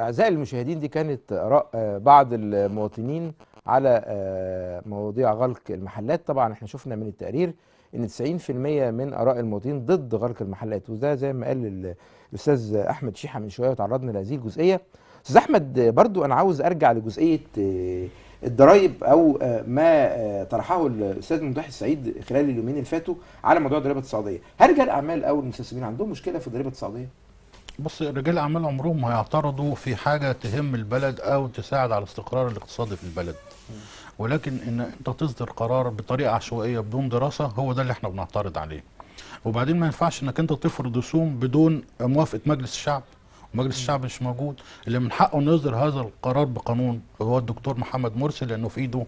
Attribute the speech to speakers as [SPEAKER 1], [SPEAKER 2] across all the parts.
[SPEAKER 1] أعزائي المشاهدين، دي كانت آراء بعض المواطنين على مواضيع غلق المحلات. طبعا احنا شفنا من التقرير ان 90% من آراء المواطنين ضد غلق المحلات، وده زي ما قال الأستاذ أحمد شيحة من شوية وتعرضنا لهذه الجزئية. أستاذ أحمد، برضو أنا عاوز أرجع لجزئية الضرايب أو ما طرحه الأستاذ ممدوح السعيد خلال اليومين اللي فاتوا على موضوع الضريبة التصاعدية. هل رجال الأعمال أو المستثمرين عندهم مشكلة في الضريبة التصاعدية؟
[SPEAKER 2] بص، رجال الأعمال عمرهم ما هيعترضوا في حاجة تهم البلد أو تساعد على الاستقرار الاقتصادي في البلد، ولكن إن أنت تصدر قرار بطريقة عشوائية بدون دراسة هو ده اللي احنا بنعترض عليه. وبعدين ما ينفعش إنك أنت تفرض رسوم بدون موافقة مجلس الشعب، ومجلس الشعب مش موجود. اللي من حقه انه يصدر هذا القرار بقانون هو الدكتور محمد مرسي، لانه في ايده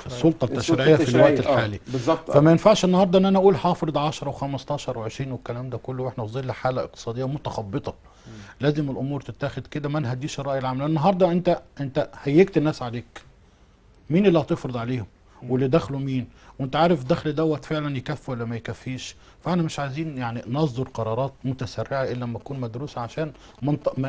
[SPEAKER 2] السلطة التشريعية في الوقت الحالي.
[SPEAKER 1] بالظبط.
[SPEAKER 2] فما ينفعش النهارده ان انا اقول هفرض 10 و15 و20 والكلام ده كله واحنا في ظل حاله اقتصادية متخبطه. لازم الامور تتاخد كده، ما نهديش الراي العام، لان النهارده انت هيجت الناس عليك. مين اللي هتفرض عليهم؟ واللي دخله مين؟ وانت عارف دخل دوت فعلا يكفي ولا ما يكفيش. فاحنا مش عايزين يعني نصدر قرارات متسرعه الا لما تكون مدروسة، عشان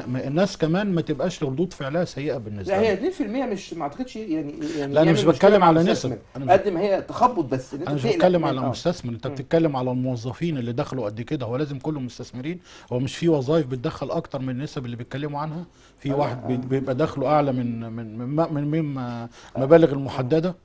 [SPEAKER 2] الناس كمان ما تبقاش ردود فعلها سيئه بالنسبة
[SPEAKER 1] لها. لا، هي 2% مش، ما اعتقدش يعني
[SPEAKER 2] لا، انا مش بتكلم على نسب،
[SPEAKER 1] قد ما هي تخبط بس.
[SPEAKER 2] انا مش بتكلم على مستثمر، انت بتتكلم على الموظفين اللي دخلوا قد كده. هو لازم كلهم مستثمرين؟ هو مش في وظائف بتدخل اكتر من النسب اللي بيتكلموا عنها؟ في واحد بيبقى دخله اعلى من من مبالغ المحددة.